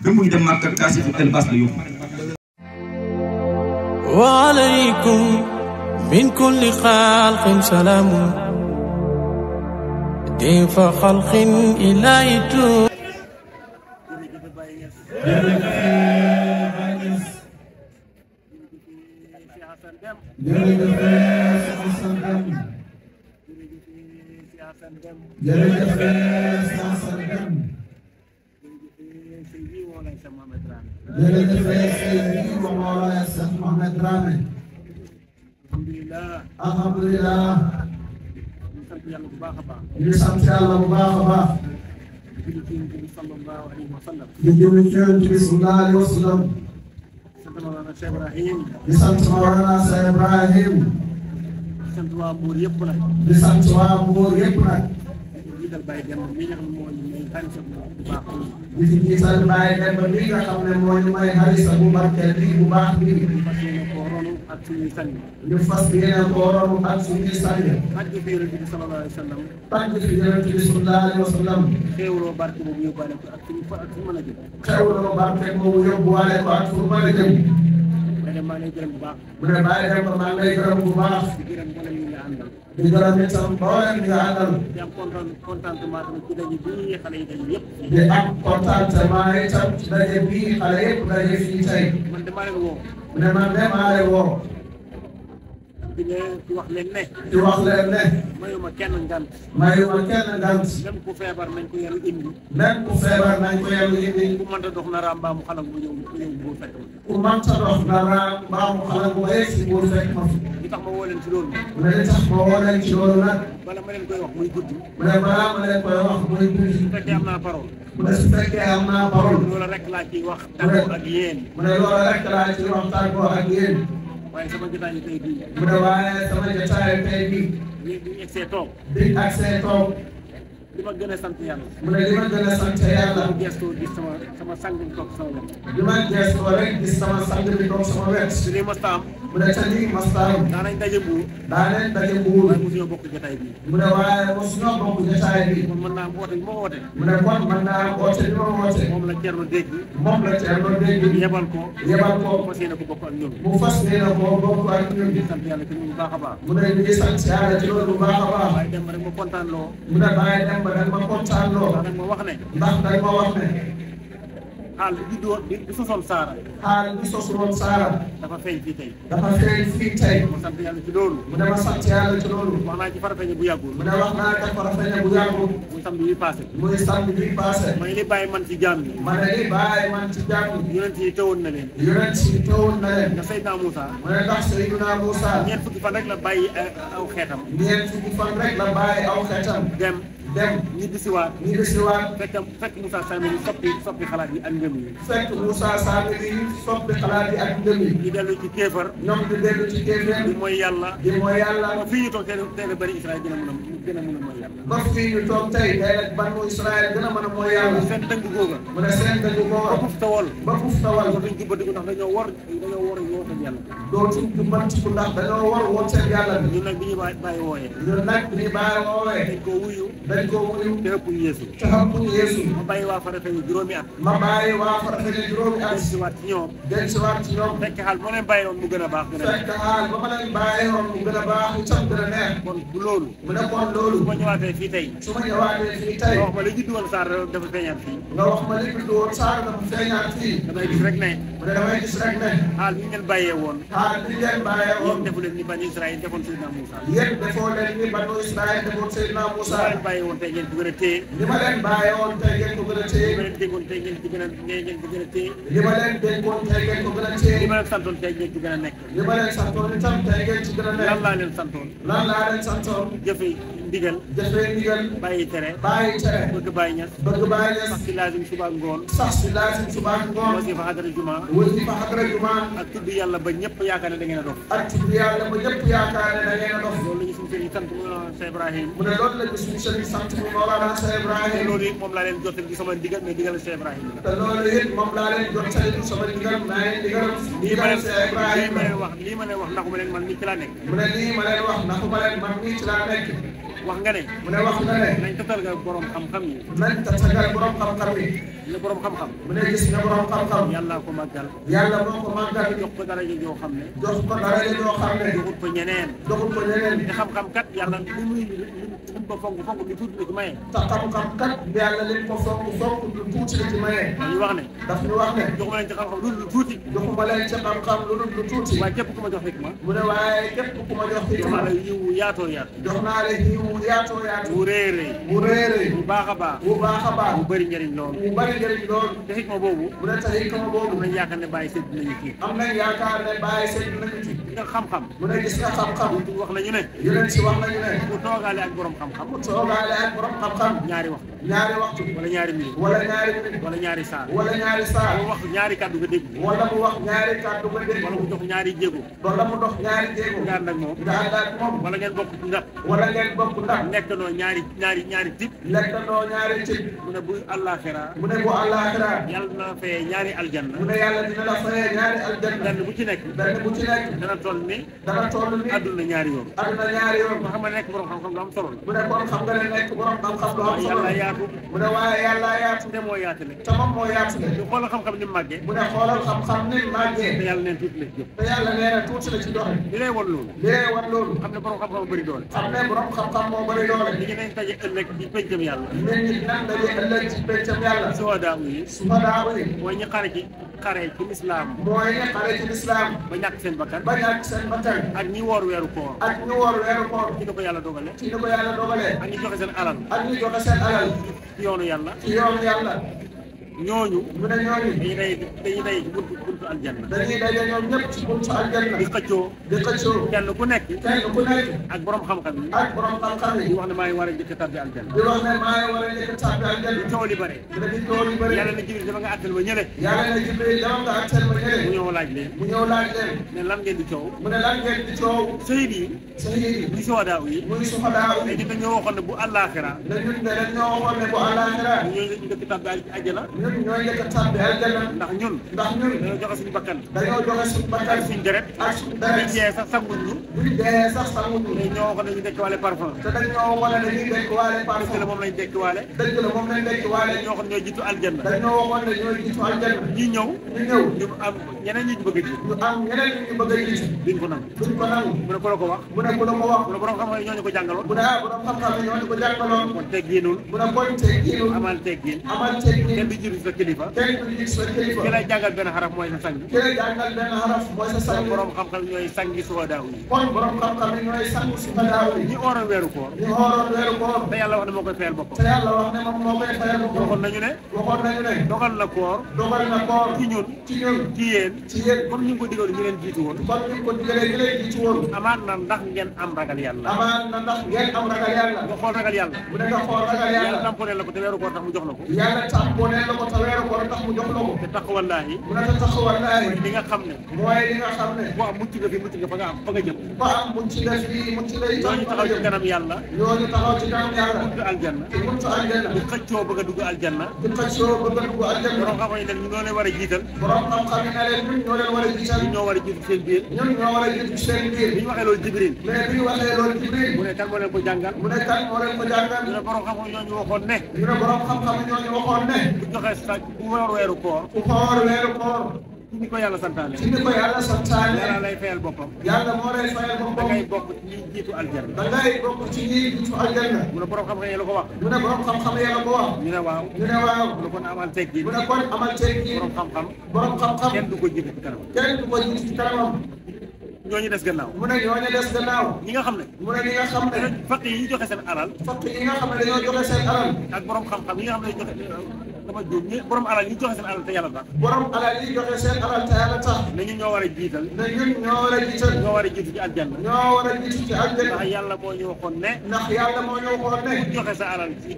ba muy dem Makka kaasifu elbas la yóbbu. wa alaykum min kulli xalqin salaamu di fa xalqin ilaytu. alhamdulillah ñu sant Yàlla bu baax a baax di jëm ci sallallahu alayhi wa sallam di sant Mawlana Cheikh Ibrahim di sant waa Mbour yëpp nag di sant waa Mbour yëpp nag di jiital Baye Demba mi nga xam ne mooy xalisa bu baax di ci jiital Baye Demba mi nga xam ne mooy xalisa bu barkeel bi bu baax bi ak suñuy sang ñu fas yéene ko ronu ak suñuy sang tàgg fi Yonent bi sallallahu alayhi wa sallam tàgg fi Yonent bi sallallahu alayhi wa sallam xéewloo barke boobu yóbbuwaale ko ak suñu mën a jëm xéewloo barke boobu yóbbuwaale ko ak suñu mën a jëm maa ngi lay gërëm bu baax mu ne maa ngi lay gërëm bu baax di gërëm mboolem ñi nga àndal di gërëm itam mboolem ñi nga àndal di am contentement tamit ci daje bii xale yi daje yëpp di am contentement itam ci daje bii xale yëpp daje fii tey man de maa leen woo mu ne man de maa leen woo di wax leen ne di wax leen ne mayuma kenn ngant même ku feebar nañ ko yelu indi même ku feebar nañ ko yelu indi ku mënta dox na raam mbaa mu xalam bu ñëw bu fekk ma ku mënta dox na raam mbaa mu xalam bu yegg si bu fekk ma fi li tax ma woo leen ci loolu mu ne li tax ma woo leen ci loolu nag bala ma leen koy wax muy guddi mu ne balaa ma leen koy wax muy guddi su fekkee am naa parole mu ne su fekkee am naa parole loolu rek laa ciy wax tàggoo ak yéen mu ne loolu rek laa ciy wax tàggoo ak yéen waaye sama jotaay tey bii mu ne waaye sama jotaay tey bii bi egsee toog bi egsee toog li ma gën a sant yàlla mu ne li ma gën a sant yàlla bu gestoo gis sama sang bi toog sama wet li ma gestoo rek gis sama sang bi toog sama wet su lii mastaam mu ne ca lii mastaam daanañ daje Mbuur waaye mosuñoo bokk jotaay bi mu ne waaye mosuñoo bokk jotaay bi kon mën naa am oote bi ma oote mu ne kon mën naa am oote bi ma oote moom la Cerno dégg yebal ko fas yéene ko bokk ak ñun mu fas yéene ko bokk ak ñun di sant yàlla ci loolu bu baax a baax mu ne ñu ngi sant yàlla ci loolu bu baax a baax waaye dem rek ma kontaan loo mu ne bàyyi dem ba nag ma kontaan loo ndax nag ma wax ne xaal bi juddoo bi sosoon Saara xaal bi sosoon Saara dafa feeñ fii tey ma sant yàlla ci loolu mu ne ma sant yàlla ci loolu wax naa ci Farafeñe bu yàggul mu ne wax naa ci Farafeñe bu yàggul muy samedi bi passé ma ne li bàyyi man ci jaam yi yonent yi teewoon na leen ndax Seydina Moussa mu ne ndax Seydina Moussa ñeent fukki fan rek la bàyyi aw xeetam dem ñibbisiwaat fekk Moussa Samiri soppi xalaat yi ak ngëm yi ñu dellu ci kéefar di mooy yàlla ba fii ñu toog tey la bari Israël gën a mën a mooy yàlla ba fii ñu toog tey banu Israël gën a mën a mooy yàlla seen dëng googa mu ne seen dëng googa ba fuf tawal dootuñ jubbatiku ndax dañoo war woote yàlla dootuñ jubbatiku ndax dañoo war woote yàlla bi ñun nag bi ñu bàyyi wooyee dañ ko wuyu te ëpp Yeesu ma bàyyi waa Farafeñe juróomi at dellusiwaat ci ñoom fekk xaal ba ma leen bàyyi woon mu gën a baax itam gën a neex kon bu loolu mu ne kon loolu su ma ñëwaatee fii tey nga wax ma li juddu woon Saar dafa feeñaat fii damay gis rek ne xaal bi ngeen bàyyee woon yéen defu leen ni bani Israël defoon Seydina Moussa li ma leen bàyyee woon tey ngeen ko gën a téye li ma leen dénkoon tey ngeen ko gën a téye li ma leen santoon tey ngeen ci gën a nekk lan laa leen santoon jëfe ndigal bàyyi tere bëgg bàyyi ñas sax si laazim suba ngoon wasifa xadara juma ak tudd yàlla ba ñëpp yaakaar ne da ngeen a dof loolu la ñu suñu sëriñ sant mu Cheikh Ibrahim mu ne loolu la ñu suñu sëriñ sant mu Mawlana Cheikh Ibrahim loolu it moom laa leen jottali ci sama ndigal mais digal Cheikh Ibrahim te loolu it moom laa leen jottali ci sama ndigal mais digal Cheikh Ibrahim lii ma leen wax ndaxuma leen man mii ci laa nekk mu ne lii ma leen wax ndaxuma leen man mii ci laa nekk wax nga ne. mu ne wax nga ne. nañ tatagal borom xam-xam yi. nañ tatagal borom xam-xam yi. ne borom xam-xam. mu ne gis nga borom xam-xam. yàlla ko màggal. yàlla moo ko màggal. jox ko daraja joo xam ne. jox ko daraja joo xam ne. joxut ko ñeneen. joxul ko ñeneen. te xam-xam kat yàlla li muy ko fonk lu tuuti la ci maye. te xam-xam kat yàlla lim ko fonk lu tuuti la ci maye. dañuy wax ne. daf ñu wax ne. joxuma leen ci xam-xam lu tuuti. joxuma leen ci xam-xam lu tuuti. waaye képp ku ma jox xikma. mu ne waaye képp ku ma jox xikma. jox naa la yiwu yaatoo yaatu. jox naa la yiwu yaatoo yaatu. bu réeré. bu réeré. bu baax a baax. bu baax a baax. bu bëri njëriñ lool. bu bëri njëriñ lool. te xikma boobu. mu ne te xikma boobu. am nañ yaakaar ne bàyyi sëdd nañu ci. am nañ yaakaar ne bàyyi sëdd nañu ci. nga xam-xam. mu ne gis nga xam-xam. wax nañu ne. yeneen si wax nañu ne. bu toogaale ak borom xam-xam. bu toogaale ak borom xam-xam. ñaari waxtu. ñaari waxtu. wala ñaari minute. wala ñaari minute. wala ñaari saar. wala ñaari saar. mu wax ñaari kàddu nga dégg. wala mu wax ñaari kàddu nga dégg. wala mu dox ñaari jéego. wala mu dox ñaari jéego. nga ànd ak moom. nga ànd ak moom. wala ngeen bokk ndax. wala ngeen bokk ndax. lekkandoo ñaari tip. lekkandoo ñaari tip. mu ne bu àllaaxira. mu ne bu àllaaxira. yàlla dina fayee ñaari aljanna. mu ne yàlla dina la fayee ñaari aljanna. benn bu ci nekk. benn bu ci nekk. dana toll ni. dana toll ni. adduna ñaari yoon. adduna ñaari yoon. nga xam ne nekk borom xam-xam lu am solo la. mu ne kon xam nga ne nekk borom xam-xam lu am solo yàlla la. yaatu. mu ne waaye yàlla yaatu. te moo yaatale. te moom moo yaatale. ñu xoolal xam-xam ni mu màggee. mu ne xoolal xam-xam ni mu màggee. te yàlla neen tuuti la ci jëm. te yàlla nee na tuuti la ci doxe. li lay won loolu. li lay wan loolu. xam ne borom xam-xam bëri doole. xam ne borom xam-xam moo bëri doole. li ñu nañ taje ëllëg ci pencam yàlla. nit ñi nan daje ëllëg ci pencam yàlla. suhadaa yi. suhadaa yi. mooy ñi xare ci lislaam. mooy ñi xare ci lislaam. ba ñàkk seen bakkan. ba ñàkk seen bakkan. ak ñi woor weeru koor. ak ñi woor weeru koor. ci ni ko yàlla dogale. ci ni ko yàlla dogalee. ak ñi joxe seen alal. ak ñi joxe seen alal. ci yoonu yàlla. ci yoonu yàlla. ñooñu. mu ne ñooñu. dañuy day ci buntu aljanna. dañuy daje ñoom ñëpp ci buntu aljanna. di xëccoo. di xëccoo. kenn ku nekk. kenn ku nekk. ak borom xam-xam yi. ak borom xam-xam yi. di wax ne maa ngi war a jëkk tabbi aljanna. di wax ne maa ngi war a njëkk a tàbbi aljanna. di coow li bare. mu ne di coow li bëri. yàlla na Jibril dama nga àttal ma ñële. yàlla na Jibril dama nga àttal ma ñële. mu ñëw laaj leen. mu ñëw laaj leen. ne lan ngeen di coow. mu ne lan ngeen di coow. sëyid yi. sëyid yi. muy suhadaa yi. muy suhadaa yi. mais ñun dañoo waxoon ne bu àllaaxira. ne ñun de dañoo waxoon ne bu àllaaxira. ñooy njëkk tabbi aljanna. ñun ñooy njëkk a tàbbi aljanna. ndax ñun. dañoo joxe suñu bakkan. dañoo joxe suñu bakkan. ak suñu deret. ak suñu deret. buñ dee sax sanguñ ñu. buñ dee sax sanguñ ñu. te ñoo waxoon ne ñu dekkiwaale parfum. te dañoo wane ne ñuy dekkiwaale parfum. dëgg la moom lañ dekkiwaale. dëgg la moom lañ dekkiwaale. ñoo xam ñoo jiitu aljanna. dañoo waxoon ne ñoo jiitu aljanna. ñi ñëw. ñu am ñeneen ñi ñu bëgg a jiitu. ñu am ñeneen ñu bëgg a jiitu. duñ ko nangu. duñ ko nangu. mu ne ku la ko wax. mu ne ku la ko wax. mu ne borom xam-xam yi ñoo ñu ko jàngaloon. mu ne borom xam-xam yi ñoo ñu ko jàngaloon. kon teggiinul. mu ne kon teggiinul. amal teggiin. amal teggiin. kenn du jiitu sa kilifa. kenn du jiitu sa kilifa. ki lay jàngal benn xaraf mooy sa sang. ki lay jàngal benn xaraf mooy sa sang. borom xam-xam ñooy sangi suhadaa yi. kon borom xam-xam yi ñooy sangu suhadaa yi. ñi ooroon weeru koor. ñi ooroon weeru koor. te yàlla wax ne moo koy fayal boppam. te yàlla wax ne moom moo koy fayal boppam. waxoon nañu ne. dogal na koor. dogal na koor. ci ñun. ci ñun. ci yéen. ci yéen. comme ñu ngi ko digal ñu leen jiitu woon. comme ñu ko digalee ñu leen jiitu woon. amaat na ndax ngeen am ragal yàlla. amaat na ndax ngeen am ragal yàlla. nga xool ragal yàlla. bu ne nga xool ragal yàlla. yàlla tamponeel la ko te weeru koor tax mu jox la ko. yàlla tamponeel la ko te weeru koor tax mu jox la ko. te taxawallaahi. mu ne te taxawallaahi. li nga xam ne. mooy li nga xam ne. bu am mucc nga fi mucc nga fa nga am fa nga jëm. ba am mucc nga fi mucc nga itam. ñooñu taxaw ci kanam yàlla. ñooñu taxaw ci kanam yàlla. buntu aljanna. te buntu aljanna. di xëccoo bëgg a dugg aljanna. di xëccoo bëgg a dugg aljanna. borom xam-xam yi ne ñoo leen war a jiital. borom xam-xam yi ne leen ñun ñoo leen war a jiital. ñun ñoo war a jiitu seen biir. ñun ñoo war a jiitu seen biir. bi ñu waxee loolu Jibril. mais bi ñu waxee loolu Jibril. mu ne kan moo leen ko jàngal. mu ne kan moo leen ko jàngal. ñu ne borom xam-xam ñooñu waxoon ne. ñu ne borom xam-xam ñooñu waxoon ne. bu joxe sa bu woor weeru koor. ku xoor weeru koor. ci ni ko yàlla santaane. ci ni ko yàlla santaane. yàlla lay fayal boppam. yàlla moo lay fayal boppam. da ngay bokk ci ñi jiitu aljanna. da ngay bokk ci ñi jiitu aljanna. mu ne borom xam-xam yi la ko wax. mu ne borom xam-xam yi la ko wax. ñu ne waaw. ñu ne waaw. mu ne kon amal teggin. mu ne kon amal teggin. borom xam-xam. borom xam-xam. kenn du ko jiitu ci kanam. kenn du ko jiitu ci kanamam. ñooñu des gannaaw. mu ne ñooñu des gannaaw. ñi nga xam ne. mu ne ñi nga xam ne. faqi yi joxe seen alal. faqi yi nga xam ne dañoo joxe seen alal. ak borom xam-xam yi nga xam ne joxe dama jóg ñi borom alal yi joxe seen alal te yàlla tax. borom alal yi joxe seen alal te yàlla tax. ne ñun ñoo war a jiital. ne ñun ñoo war a jiital. ñoo war a jiitu ci aljanna. ñoo war a jiitu ci aljanna. ndax yàlla moo ñu waxoon ne. ndax yàlla moo ñu waxoon ne. ku joxe sa alal ci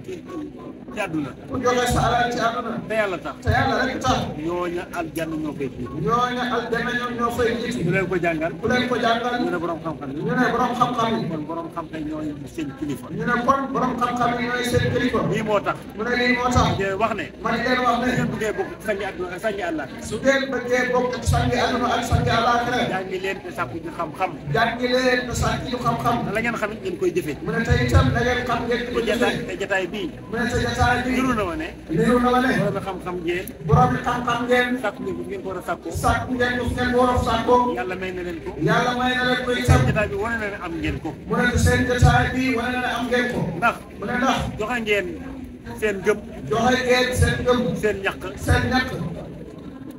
ci àdduna ku joxe sa alal ci àdduna te yàlla tax te yàlla rek tax ñooña aljanna ñoo fay jiitu ñooña aljanna ñoom ñoo fay jiitu ñu leen ko jàngal ku leen ko jàngal ñu ne borom xam-xam yi ñu ne borom xam-xam yi kon borom xam-xam ñooy seen kilifa ñu ne kon borom xam-xam yi ñooy seen kilifa lii moo tax mu ne lii moo tax ngeen wax ne man ngeen wax ne ngeen bëggee bokk sangi àdduna ak sangi àllaa su ngeen bëggee bokk ci sangi àdduna ak sangi àllaaxira jàngi leen te sàkku ci xam-xam jàngi leen te sàkku ci xam-xam la ngeen xam it ngeen koy jëfee mu ne tey itam da ngeen xam ngeen ko jëfee te jataay bii mu ne sa jotaay bi niru na ma ne niru na ma ne borom xam-xam ngeen borom xam-xam ngeen sàkku ngeen ko war a sàkkoo sàkku ngeen ko ngeen ko war a sàkkoo yàlla may na leen ko yàlla may na leen ko itam jataay bi wane na ne am ngeen ko mu ne seen jotaay bi wane na ne am ngeen ko ndax mu ne ndax joxe ngeen seen gëm joxe ngeen seen gëm seen ñàkk seen ñàkk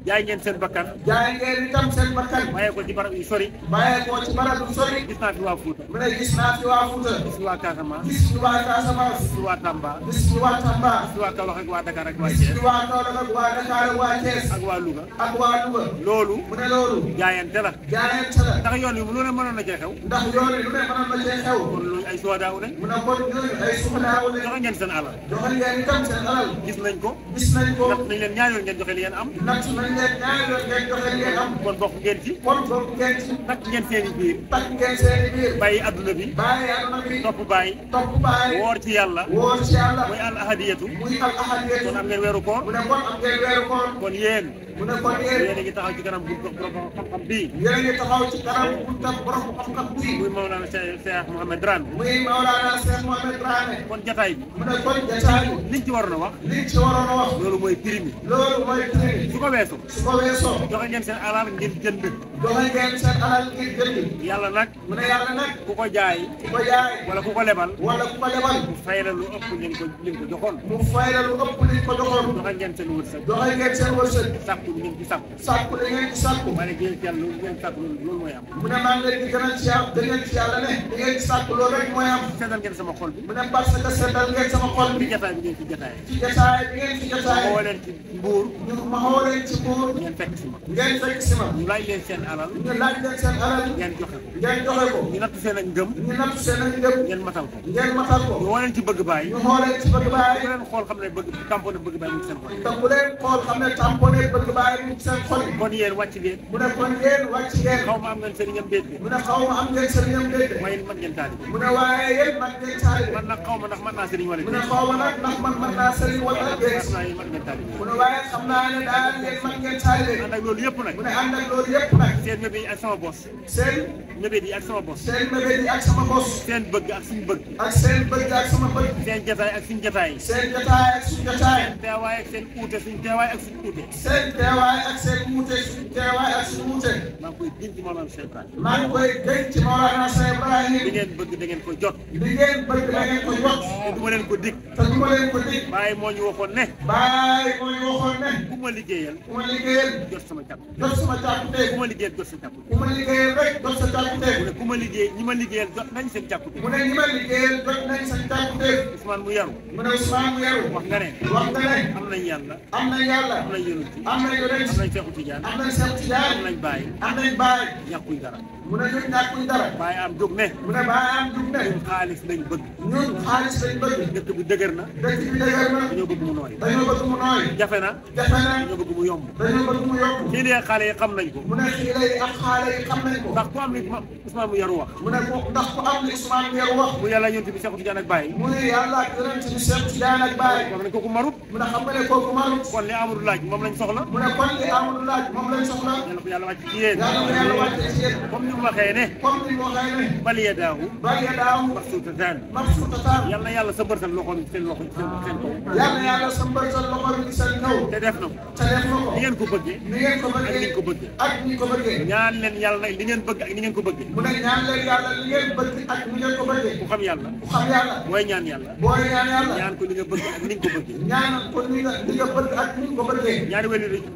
jaay ngeen seen bakkan jaay ngeen itam seen bakkan bàyyee ko ci barab yu sori bàyyee ko ci barab yu sori gis naa fi waa Fuuta mu ne gis naa fi waa Fuuta gis fi waa Casamance gis fi waa Casamance gis fi waa Tamba gis fi waa Tamba gis fi waa Kaolack ak waa Dakar ak waa gis Thiès fi waa Kaolack ak waa Dakar ak waa Thiès ak waa Louga ak waa Louga loolu mu ne loolu jaayante la jaayante la ndax yoon wi lu ne mënoon na cee xew ndax yoon yi lu ne mënoon na cee xew kon loolu ay suwadaaw ne mu ne kon ñooñu ay suxanaaw ne joxe ngeen seen alal joxe ngeen itam seen alal gis nañ ko gis nañ ko natt nañ leen ñaari yoon ngeen joxe li ngeen am natt nañ leen ñaari yoon ngeen joxe li ngeen am kon bokk ngeen ci kon bokk ngeen ci takk ngeen seen i biir takk ngeen seen i biir bàyyi adduna bi bàyyi àdduna bi topp bàyyi topp bàyyi woor ci yàlla wóor ci yàlla muy al ahadiyatu muy al ahadiyatu kon am ngeen weeru koor mu ne kon am ngeen weeru koor kon yéen mu ne kon yéen yéen a ngi taxaw ci kanam bu borom xam-xam bii yéen a ngi taxaw ci kanam buntam borom xam-xam bii muy Mawlana Cheikh Mouhamed Dramé muy Mawlana Cheikh Mouhamed Dramé kon jataay bi mu ne kon jotaay bi liñ ci waroon a wax liñ ci waroon a wax loolu mooy primi loolu mooy prix su ko weesoo su ko weesoo joxe ngeen seen alal ngeen jënd joxe ngeen seen alal ngir jënd yàlla nag mu ne yàlla nag ku ko jaay ku ko jaay wala ku ko lebal wala ku ko lebal mu fay la lu ëpp ngeen ko joxoon mu fay la lu ëpp liñ ko joxoon joxe ngeen seen wërsëg joxe ngeen seen wërsëg sàkku ngeen ci sàkku sàkku da ngeen ci sàkku waaye ngeen ci yàlla ngeen sàkku loolu mooy am mu ne maa ngi leen di gënal ci yàlla da ngeen ci yàlla ne da ngeen ci sàkku loolu rek mooy am seetal ngeen sama xol bi mu ne parce que seetal ngeen sama xol ci bi jataay bi ngeen ci jataay ci jotaay bi ngeen ci jotaay woo leen ci mbuur ñu ma xoo leen ci buur ngeen fekk si ma ngeen fekk si ma ñu laaj leen seen alal ñu laaj leen seen alal ngeen joxe ko ngeen joxe ko ñu natt seen ak ngëm ñu natt seen ak ngëm ngeen matal ko ngeen matal ko ñu woo leen ci bëgg bàyyi ñu xoo leen ci bëgg baay bu leen xool xam ne bëgg tamponné bëgg bàyyi mu ngi seen xol te bu leen xool xam ne tamponné bëgg baay mu ci seen xol yi kon yéen wàcc ngeen mu ne kon yéen wàcc ngeen xaw ma am ngeen seen ngeen déet mu ne xaw ma am ngeen sëriñam déet waaye man ngeen taalibe mu ne waaye yéen man ngeen taalibe man nag xaw ma ndax man naa sëriñ wala mu ne déet xaw ma nag ndax man mën naa sëriñ wala déet xam naa yéen man ngeen taalibe mu ne waaye xam naa ne daal yéen man ngeen taalibe ànd ak loolu yëpp nag mu ne ànd ak loolu yëpp nag seen mébét yi ak sama bos seen mébét yi ak sama bos seen mébét yi ak sama bos seen bëgg ak suñu bëgg ak seen bëgg ak sama bëgg seen jataay ak suñu jataay seen jotaay ak suñu jotaay teewaay ak seen uute suñu teewaay ak suñu uute seen teewaay ak seen wuute suñu teewaay ak suñu wuute maa ngi koy diñ ci Mawlana Cheikh Ibrahima maa ngi koy dégg ci Mawlana Cheikh Ibrahim li ngeen bëgg da ngeen ko jot li ngeen bëgg da ngeen ko jot te du ma leen ko dig te du ma leen ko dig waaye moo ñu waxoon ne baay mooy waxoon ne ku ma liggéeyal ku ma liggéeyal jot sama jàpp jot sama càkkute ku ma liggéeyal jot sa jàpp ku ma liggéeyal rek jot sa càkkute mu ne ku ma liggéey ñi ma liggéeyal jot nañ seen jàpp mu ne ñi ma liggéeyal jot nañ sa càkkute Ousmane mu yaru mu ne Ousmane mu yaru wax nga ne wax nga ne am nañ yàlla am nañ yàlla am nañ yonent am nañ yonent am nañ Seexu Tijaan am nañ Seex am Tijaan nañ Baay am nañ baay ñàkkuñ dara mu ne ñun ñàkkuñ dara Baay am jóg ne mu ne baay am jug ne ñun xaalis lañ bëgg ñun xaalis lañ bëgg dëkk bi dëgër na dëkk bi dëgër na dañoo bëgg mu nooy dañoo bëgg mu nooy jafe na jafe na dañoo bëgg mu yomb dañoo bëgg mu yokk kii lee xale yi xam nañ ko mu ne xiile yi ak xaale yi xam nañ ko ndax ku am li Ousmane mu yaru wax mu ne ko ndax ku am li Ousmane mu yaru wax mu yàlla yonent bi Seexu Tijaan ak Baay mu ne yàlla ak yonent bi Seex Tijaan ak baay wax nañ ko ku marut mu ne xam nga ne kooku marut kon li Amadou laaj moom lañ soxla mu ne kon li amul laaj moom lañ soxla yàlla ko yàlla wàcc ci yéen yàlla ko yàlla wàccee ci yéen comme ni mu waxee ne comme ni mu waxee ne bal yadaahu bal yadaahu mabsuutataan mabsuutataan yàlla na yàlla sa mbërtal loxoom seen loxo seen kaw yàlla yàlla sa mbërtal loxo bi seen kaw te def na ko te def na ko ni ngeen ko bëggee ni ngeen ko ak ni bëggee ngeen ko bëggee ak ni ko bëggee ñaan leen yàlla nag li ngeen bëgg ak ni ngeen ko bëggee mu ne ñaan leen yàlla li ngeen bëgg ak ni ngeen ko bëggee ku xam yàlla ku xam yàlla booy ñaan yàlla booy ñaan yàlla ñaan ko li nga bëgg ak ni nga ko bëggee ñaanal ko ni nga bëgg ak ni nga ko bëggee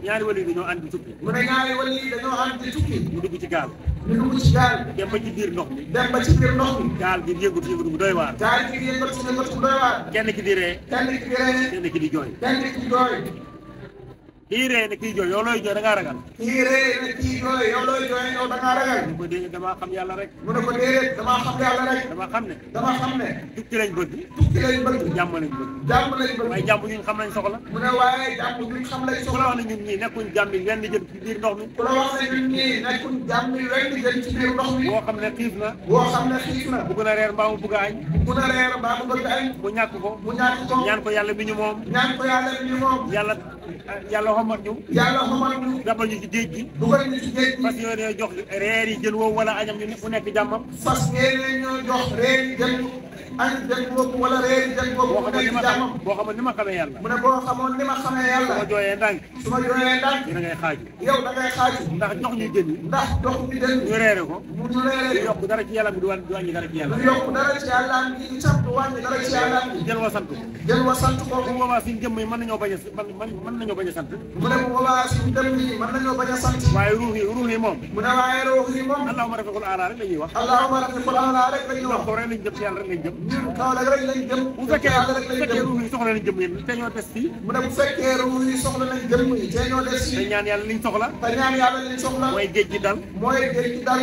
ñaari wali dañoo ànd tukki mu ne ñaari wali yi dañoo ànd di tukki ñu dugg ci gaal ñu dugg ci gaal dem ba ci biir ndox mi dem ba ci biir ndox mi gaal gi yëngatu bu doy waar gaal gi yëngatu yëngatu bu doy waar kenn ki di ree kenn ki di ree kenn ki di jooy kenn ki di jooy kii ree ne kii jooy yow looy jooy da ngaa ragal. kii ree ne kii jooy yow looy jooy yow da ngaa ragal. mu ne ko déedéet damaa xam yàlla rek. mu ne ko déedéet damaa xam yàlla rek. dama xam ne. dama xam ne. tukki lañ bëgg. tukki lañ bëgg. jàmm lañ bëgg. jàmm lañ bëgg. waaye jàmm ñun xam nañ soxla. mu ne waaye jàmm ñun xam lañ ku soxla. la wax ne ñun ñii nekkuñ jàmm yi wenn jëm ci biir ndox mi. ku la wax ne ñun ñii nekkuñ jàmm yi wenn jëm ci biir ndox mi. boo xam ne xiif na. boo xam ne xiif na. bëgg na reer mbaa mu bëgg a añ. bu na reer mbaa mu bëgg añ. mu ñàkk ko. mu ñàkk ko. ñaan ko yàlla mi ñu moom. ñaan ko yàlla mi ñu moom. yàlla xomat ñu. yàlla xomal ñu. dabal ñu ci géej gi. dugal ñu ci géej gi. parce que yow dañoo jox reer yi jën woowu wala añam ñu ne ku nekk jàmmam. fas yéene ñoo jox reer yi jën añ jën boobu wala reer yi jën boobu. boo xamoon ni ma xam boo xamoon ni ma xamee yàlla. mu ne boo xamoon ni ma xamee su yàlla. ma jooyee ndànk. su ma jooyee ndànk. dina ngay xaaju. yow da ngay xaaju. ndax jox ñu jën yi. ndax dox bi jën. ñu reere ko. mu ñu reere. du yokk dara ci yàlla bi du wàññi dara ci yàlla. du yokk dara ci yàlla bi itam du wàññi dara ci yàlla bi. jël wa sant. jël wa sant ko. bu boobaa suñu jëmm yi mën nañoo bañ a mën nañoo bañ a sant. mu ne bu boobaa suñu dem yi mën nañoo bañ a sant. waaye ruux yi moom. mu ne waaye ruux yi moom. allahumma rafiqul aala rek la ñuy wax. allahumma rafiqul aala rek la ñuy wax. ko rek lañ jëm ci yàlla rek lañ jëm. ñun kaw la rek lañ jëm. bu fekkee ruux yi soxla nañ jëm yéen te ñoo des fii. mu ne bu fekkee ruux yi soxla nañ jëm yi te ñoo des te fii. ñaan yàlla liñ soxla. te ñaan yàlla liñ soxla. mooy géej gi dal. mooy géej gi dal.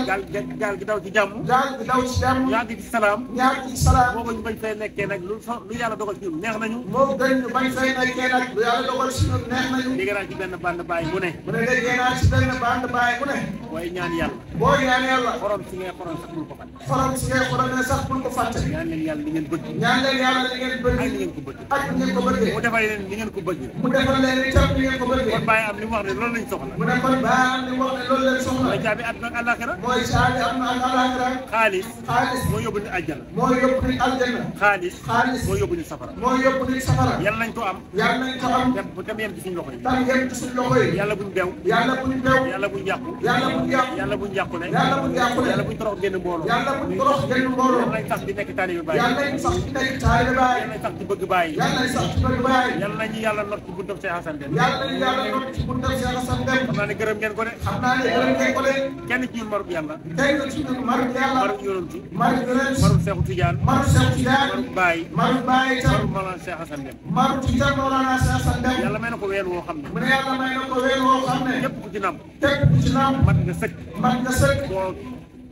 gaal gi daw ci jàmm. gaal gi daw ci jàmm. yàgg ci salaam. ñaar ci salaam. boobu ñu bañ fay nekkee nag lu yàlla dogal ci ñun neex nañu. moo gën ñu bañ fay nekkee nag lu yàlla dogal si ñun neex nañu. dégg naa ci benn bànd bàyyi mu ne. mu ne déggee naa ci benn bànd bàyyi mu ne. mooy ñaan yàlla. boo ñaan yàlla. xorom si ngay xorom sax bul ko fàtte. xorom si ngay xoromee sax bul ko fàtte. ñaan leen yàlla li ngeen bëgg. ñaan leen yàlla li ngeen bëgg. ak li ngeen ko bëgg. ak li ngeen ko bëggee. mu defal leen li ngeen ko bëgg. mu defal leen itam li ngeen ko bëggee. kon bàyyi am li mu wax ne loolu lañ soxla. mu ne kon bàyyi am li mu wax ne loolu leen soxla. mooy caabi àdduna ak àllaaxira. mooy caabi am na ak àllaaxira. xaalis. xaalis. moo yóbbu nit àjjana. moo yóbbu nit aljanna. xaalis. xaalis. moo yóbbu nit safara. moo yóbbu nit safara. yàlla nañ ko am. yàlla nañ ko am. dem yem ci suñu loxo yi. tam yem ci suñu loxo yi. yàlla buñ bew. yàlla buñ bew. yàlla buñ yàqu. yàlla buñ yàqu. yàlla buñ yàqule. yàlla buñ yàqule. yàlla buñ torox génn mbooloo. yàlla buñ torox génn mbooloo. yàlla nañ sax di nekk taalibe Baay. yàlla nañ sax di nekk taalibe Baay. yàlla nañ sax di bëgg Baay. yàlla nañ sax di bëgg Baay. yàlla nañu yàlla not ci buntam Cheikh Hassane Dème. yàlla nañu yàlla not ci buntam Cheikh Hassane Dème. xam naa ne gërëm ngeen ko de. xam naa ne gërëm ngeen ko de. kenn ci ñun marut yàlla. kenn ci ñun marut yàlla. marut yonantu. marut yonent. marut Seexu Tijaan. marut Seexu Tijaan. marut Baay. marut Baay itam. marut Mawlana Cheikh Hassane Dème. marut itam Mawlana Cheikh Hassane Dème. yàlla may na ko weer woo xam ne. mu ne yàlla may na ko weer woo xam ne. képp ku ci nam. képp ku ci nam. mat nga sëkk. mat nga sëkk.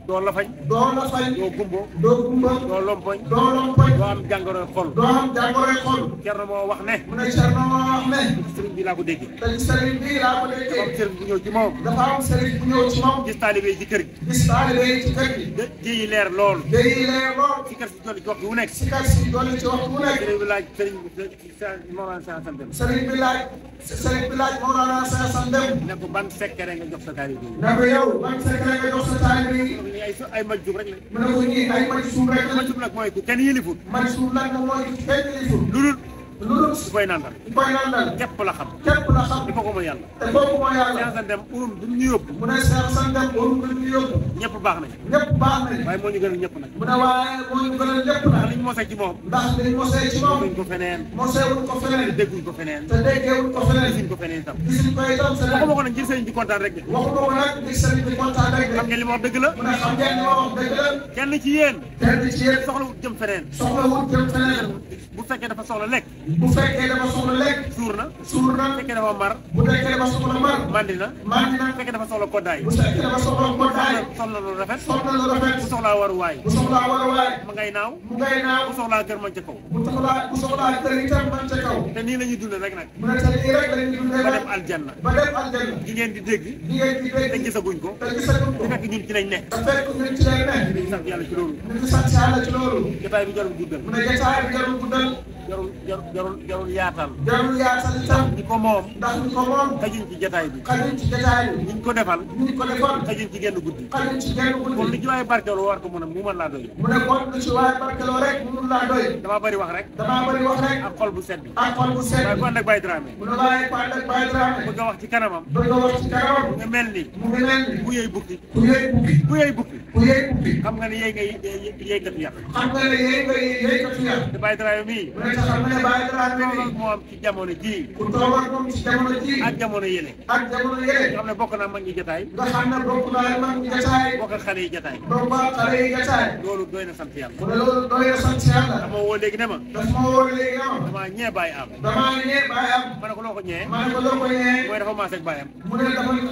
doo lafañ. doo lafañ. doo gumbo. doo gumbo. doo lompoñ. doo lompoñ. doo am jàngoro xol. doo am jàngoro xol. Cerno moo wax ne. mu ne Cerno moo wax ne. sëriñ bi laa ko déggee. te sëriñ bi laa ko déggee. dafa am sëriñ bu ñëw ci moom. dafa am sëriñ bu ñëw ci moom. gis taalibe yi ci kër gi. gis taalibe yi ci kër gi. ji leer lool. day leer lool. si kër si jolli ci waxtu wu nekk. si kër si jolli ci waxtu wu nekk. sëriñ bi laaj sëriñ Mawlana Cheikh Hassane Dème. sëriñ bi laaj Mawlana Cheikh Hassane Dème. ne ko ban secret nga jox sa taalibe yi. ne ko yow ban secret nga jox sa taalibe yi. ay majjub rek la. mu ne ko ñii ay majjub rek la. majjub nag mooy ku kenn yëlifut. majjub nag moom mooy kenn yëlifut. lu dul ku koy nandal. ku koy nandal. képp la xam. képp la xam. di ko mooy yàlla. te kooku mooy yàlla. Cheikh Hassane Dème urum du ñu yóbbu. mu ne Cheikh Hassane Dème urum du ñu yóbbu. ñëpp baax nañ. ñëpp baax nañ. waaye moo ñu gënal ñëpp nag. mu ne waaye moo ñu gënal ñëpp nag. ndax liñ mosee ci moom. ndax liñ mosee ci moom. mosuñ ko feneen. moseewuñ ko feneen. dégguñ ko feneen. te déggeewuñ ko feneen. gisuñ ko feneen itam. gisuñ ko itam feneen. waxuma ko nag ngir sëriñ bi kontaan rek de. waxuma ko nag ngir sëriñ bi kontaan rek de. xam ngeen li ma wax dëgg la. mu ne xam ngeen li ma wax dëgg la. kenn ci yéen. kenn ci yéen. soxlawut jëm feneen. soxlawut jëm feneen. bu fekkee dafa soxla lekk. bu fekkee dafa soxla lekk. suur na. suur na. bu fekkee dafa mar. bu fekkee dafa soxla mar. mandi na. mandi na. bu fekkee dafa soxla koddaay. bu fekkee dafa soxla koddaay. soxla lu rafet. soxla lu rafet. bu soxlaa waruwaay. bu soxlaa waruwaay. ma ngay naaw. mu ngay naaw. bu soxlaa kër man ca kaw. bu soxlaa kër itam man ca kaw. te nii la ñuy dundee rek nag. mu ne te nii rek la ñuy dundee ba rek. dem aljanna. ba dem aljanna. di ngeen di dégg. di ngeen di dégg. te gisaguñ ko. te gisaguñ ko. te fekk ñun ci lañ nekk. te fekk ñun ci lay nekk. ñu ngi sant yàlla ci loolu. ñu ngi sant yàlla ci loolu. jotaay bi jarul guddal. mu ne jotaay bi jarul guddal. jarul yaatal. jarul yaatal itam. ñi ko moom. ndax ñi ko moom. xajuñ ci jotaay bi. xajuñ ci jotaay bi. ñi ko defal. ñi ko defal. xajuñ ci genn guddi. xajuñ ci genn guddi. kon li ci waaye barkeelu war ko mu mën laa doy. mu ne kon lu ci waaye barkeeloo rek mënul laa doy. damaa bëri wax rek. damaa bëri wax rek. ak xol bu set bi. ak xol bu set. waaye ku ànd ak Baye Dramé. mu ne waaye ku ànd ak Baye Dramé. bëgg a wax ci kanamam. bëgg a wax ci kanamam. mu ngi mel ni. mu ngi mel ni. ku yëy bukki. ku yëy bukki. ku yëy bukki. ku yëy bukki. xam nga ne yëykatu yàq. xam nga ne yëykatu yàq. te Baye Dramé mii. mu ne tax xam nga ne Baye Dramé mii. moom ci jamono ji. ku toogoon moom ci jamono ji. ak jamono yële. ak jamono yële. nga xam ne bokk naa mag ñi jotaay. nga xam ne bokk naa mag ñi jotaay. bokk ak xale yi jotaay. bokk ak xale yi jotaay. loolu doy na sant yàlla. mu ne loolu doy na sant yàlla. dama woo léegi ne ma. daf ma woo léegi ne ma. damaa ñee Baye am. damaa ñee Baye am. ma ne ko loo ko ñee. ma ne ko loo ko ñee. mooy dafa maase ak baayam. mu ne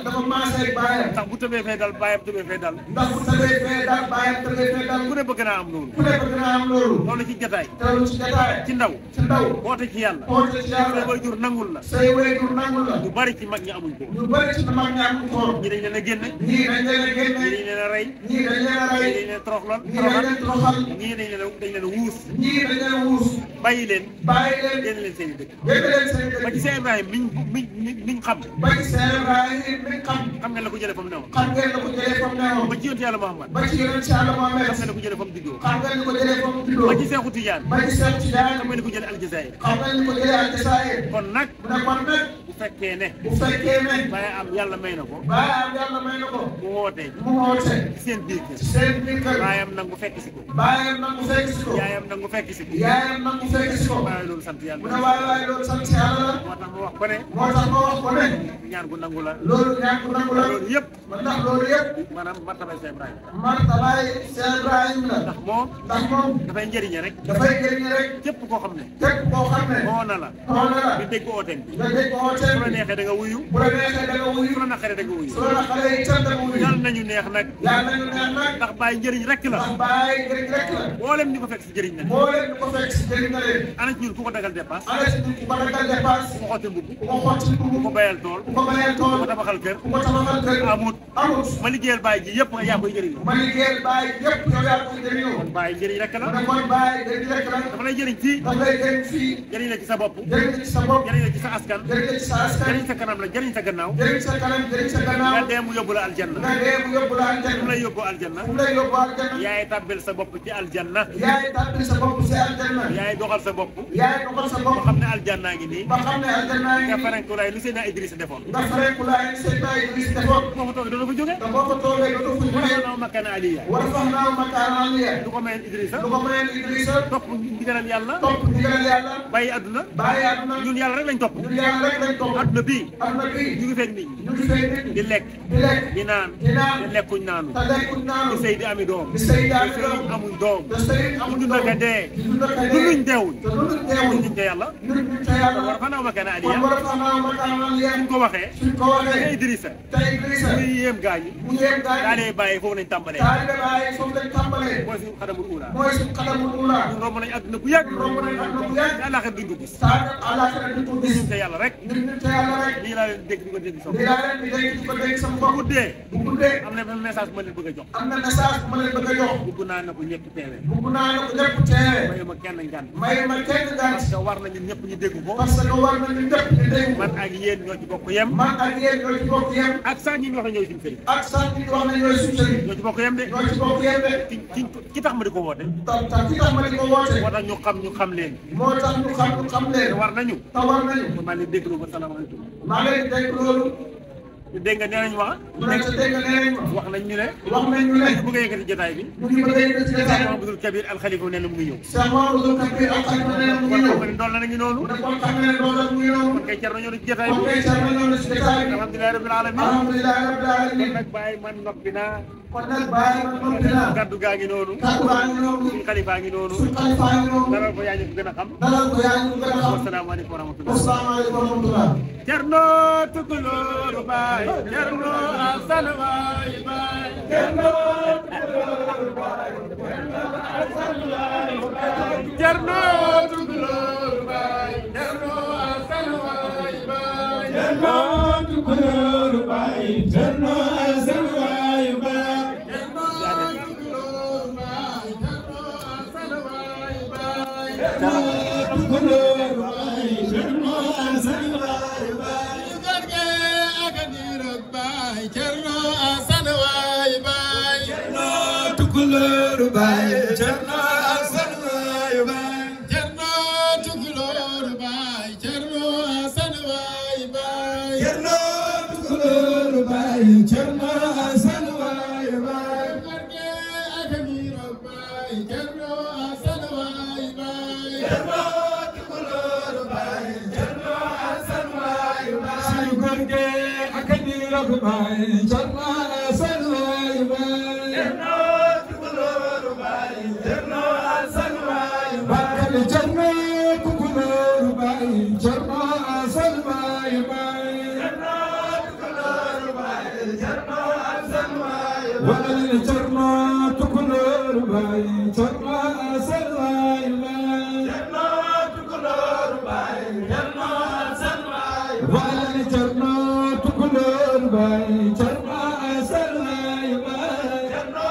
dafa maase ak baayam. ndax bu tëbee fee dal baayam tëbee fee dal. ndax bu tëbee fee dal baayam tëbee fee dal. ku ne bëgg naa am loolu. ku ne bëgg naa am loolu. loolu ci jotaay. loolu ci jotaay. ci ndaw. ci ndaw. woote ci yàlla. woote ci yàlla. say waajur nangul la. say waajur nangul la. ñu bari ci mag ñi amuñ ko. ñu bari ci mag ñi amuñ ko. ñii dañ leen a génne. ñii dañ leen a génne. ñii dañ leen a rey. ñii dañ leen a rey. ñii dañ leen a toroxal. ñii dañ leen toroxal. ñii dañ leen a wuus. ñii dañ leen a wuus. bàyyi leen. bàyyi leen. génn leen seen i dëkk. génn leen seen i dëkk. ba ci Seex Ibrahima miñ xam. ba ci Seex Ibrahima miñ xam. xam ngeen la ko jëlee fa mu newoon. xam ngeen la ko jëlee fa mu newoon. ba ci yonent Yàlla Muhammad. ba ci yonent Yàlla Muhammad. xam ngeen la ko jëlee fa mu juddoo. xam ngeen la ko jëlee fa mu juddoo. ba ci Seexu Tijaan. ba ci Seexu Tijaan. xam ngeen la ko jëlee Aljazaayir. xam ngeen la ko jëlee Aljazaayir. kon nag. mu ne kon nag. bu fekkee ne. bu fekkee ne. bàyyi am yàlla may na ko. bàyyi am yàlla may na ko. mu woote. mu woote. ci seen biir kër. ci seen biir kër. baayam nangu fekk si ko. baayam nangu fekk si ko. yaayam nangu fekk si ko. yaayam nangu fekk si ko. waaye loolu sant yàlla. mu ne waaye loolu sant yàlla la. moo tax ma wax ko ne. moo tax ma wax ko ne. ñaan gu nangu la. loolu ñaan gu nangu la. loolu yëpp. ndax loolu yëpp. maanaam martabay Seex Ibrahima. martabay Seex Ibrahima la. ndax moom. dafay njëriñe rek. dafay njëriñe rek. képp koo xam ne. képp koo xam ne. oo na la. oo na la. nga dégg ooteem bi. nga dégg ooteem bi. bu la neexee da nga wuyu. bu la neexee da nga wuyu. su la naqaree da nga wuyu. su la naqaree itam da nga wuyu. yàlla nañu neex nag. yàlla nañu neex nag. ndax bàyyi njëriñ rek la. ndax bàyyi njëriñ rek la. mboolem ñu ko fekk si njëriñ la. mboolem ñu ko fekk si njëriñ la leen. ana ci ñun ku ko dagal dépasse. ana ci ñun ku ko dagal dépasse. ku ko xotti mbubb. ku ko xotti mbubb. ku ko bayal tool. ku ko bayal tool. ku ko tabaxal kër. ku ko tabaxal kër. amut. ma liggéeyal bàyyi ji yëpp yaa koy jëriñ. ma liggéeyal bàyyi yëpp yow yaa koy jëriñoo. kon bàyyi njëriñ rek la. kon bàyyi njëriñ rek la. dafa lay jëriñ fii. dafa lay jëriñ fii. jëriñ la ci sa bopp. jëriñ la ci sa bopp. jëriñ la ci sa askan. jëriñ la ci sa askan. jëriñ sa kanam la jëriñ sa gannaaw. jëriñ sa kanam jëriñ sa gannaaw. nga dee mu yóbbu la aljanna. nga dee mu yóbbu la aljanna. fu lay yóbbu aljanna. fu lay yóbbu aljanna. yaay tàbbil sa bopp ci aljanna. yaay tàbbil sa bopp ci aljanna. yaay doxal sa bopp. yaay doxal sa bopp. ba xam ne aljanna ngi nii. ba xam ne aljanna ngi nii. nga ferenkulaay lu Seydina Idrissa defoon. nga ferenkulaay lu Seydina Idrissa defoon. boo fa toogee doo fa jógee. te boo fa toogee doo fa jógee. war makana aliya. war makana aliya. du ko mayeen Idrissa. du ko mayeen Idrissa. topp ndigalal yàlla. topp ndigalal yàlla. bàyyi adduna. bàyyi adduna. ñun yàlla rek lañ topp. ñun yàlla rek lañ topp. adduna bii. adduna bii. ñu ngi fekk nit ñi. ñu ngi fekk nit ñi. di lekk. di lekk. di naan. di naan. te lekkuñ naanu. te lekkuñ naanu. di sëy di ami doom. di sëy di ami doom. amuñ doom. te sëy amuñ doom. dund ka dee. dund ka dee. dunduñ deewuñ. te dunduñ deewuñ. dunduñ te yàlla. dunduñ te yàlla. war fa naaw makana aliya. kon war fa naaw makana aliya. suñ ko waxee. suñ ko waxee. te Idrissa. te Idrissa. muy yéem gaañi. mu yéem gaañi. daanee bàyyi foofu lañ tàmbalee. daanee bàyyi foofu lañ tàmbalee. mooy suñu xadamul ula. mooy suñu xadamul ula. ñun romb nañ adduna bu yàgg. romb nañ adduna bu yàgg. te àllaaxira duñ ko gis. te àllaaxira duñ ko gis. ñun te yàlla rek. ñun te yàlla rek. lii laa leen dégg di ko dégg sama. lii laa leen di dégg di ko dégg sama bopp. bu guddee. bu guddee. am na message bu ma leen bëgg a jox. am na message bu ma leen bëgg a jox. bëgg naa na ko ñëpp teewee. bëgg naa na ko ñëpp teewee. mayu ma kenn ngànt. mayu ma kenn ngànt. parce que war na ñun ñëpp ñu dégg ko. parce que war na ñun ñëpp ñu dégg ko. man ak yéen ñoo ci bokk yem. man ak yéen ñoo ci bokk yem. ak sax ñi ñu wax ne ñooy suñu sëriñ. ak sax ñi wax ne ñooy suñu sëriñ. ñoo ci bokk yem de. ñoo ci bokk yem de. ki tax ma di ko woote. ki tax ma di ko woote. moo tax ñu xam leen. moo tax ñu xam leen. te war nañu. te war nañu. maa ngi leen dégg loolu salaamaaleykum. maa ngi leen dégg loolu. dégg nga nee nañ wax. dégg nga nee nañ wax nañ ñu ne. wax nañ ñu ne. bu nga yëkkati jotaay bi. mu ngi bëgg a yëkkati jotaay bi. Cheikh Mamadou Kabir Al Khalifa nee na mu ngi ñëw. Cheikh Mamadou Kabir Al Khalifa nee na mu ngi ñëw. kon doon na ngi noonu. kon xam ne doon na mu ngi ñëw. kon kay car nañoo ci jotaay bi. kon kay car nañoo ci jotaay bi. alhamdulilah rabbil alamin. alhamdulilah rabbil alamin. kon nag bàyyi man noppi naa. kon nag bàyyi man noppi naa. kaddu gaa ngi noonu. kaddu gaa ngi noonu. suñu xalifaa ngi noonu. suñu xalifaa ngi noonu. dalal ko yaa ñu ko gën a xam. dalal ko yaa ñu ko gën a xam. wasalaamaaleykum wa rahmatulah. wasalaamaaleykum wa rahmatulah. Cerno Tukulóoru Baay. Cerno Asan Waay Baay. Cerno Tukulóoru Baay. Cerno Tukulóoru Baay. Cerno Asan Waay Baay. Cerno Tukulóoru Baay. Cerno Asan Waay Baay. Cerno Tukulóoru Baay. Cerno Asan Waay Baay. Cerno Tukulóoru Baay. Cerno Asan Waay Baay. Cerno Asan Waay Baay. Cerno Tukulóoru Baay. Cerno Asan Waay Baay. Cerno Tukulóoru Baay. Cerno Asan Waay Baay. Cerno Tukulóoru Baay. Cerno Asan Waay Baay. Cerno Asan Waay Baay. Cerno Tukulóoru Baay. Cerno Asan Waay Baay. Cerno Asan Waay Baay. Cerno Tukulóoru Baay. Cerno Asan Waay Baay. Cerno Tukulóoru Baay. Cerno Asan Waay Baay. Cerno Wali Cerno Tukulóor Baay Cerno Asan Waay Baay Cerno Tukulóor Baay Cerno Asan Waay Wali Cerno Tukulóor Baay Cerno Asan Waay Baay Cerno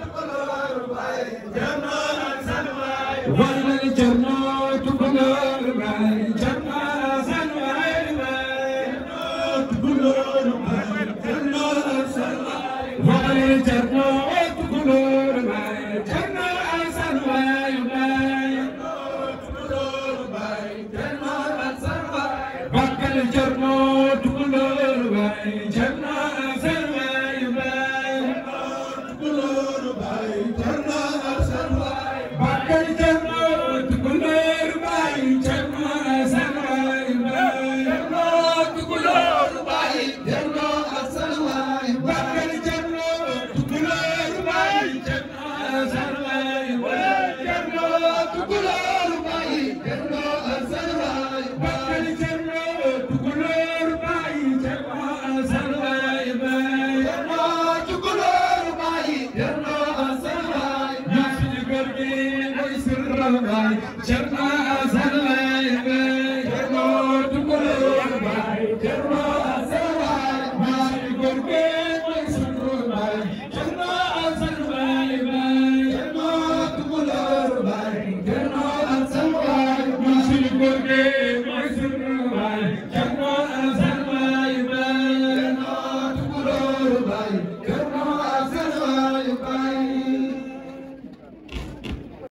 Tukulóor Baay Cerno Asan Waay Wali Cerno Tukulóor Baay Cerno Asan Waay Baay Cerno Tukulóor Baay Cerno Asan Waay Wali Cerno Tukulóor Baay Cerno Asan Waay Baay Cerno Tukulóor Baay Cerno Asan Waay Bakkal Cerno Tukulóor Baay Cerno Asan Waay Baay Cerno Tukulóor Baay Cerno Asan Waay Bakkal Cerno Tukulóor Baay Cerno Asan Waay Baay Cerno Tukulóor Baay Cerno Asan Waay Bakkal Cerno Tukulóor Baay Cerno Asan Waay Baay Cerno Tukulóor Baay Cerno Asan Waay Bakkal Cerno Tukulóor Baay Cerno Asan Waay Baay Cerno Tukulóor Baay Cerno Asan Waay yaa fi góor gi mooy sirra baay Cerno Asan Waay Baay Cerno Tukulóor Baay Cerno Asan Waay yaa fi góor gi mooy sirra baay Cerno Asan Waay Baay Cerno Tukulóor Baay Cerno Asan Waay yaa fi góor gi mooy sirra baay Cerno Asan Waay Baay Cerno Tukulóor Baay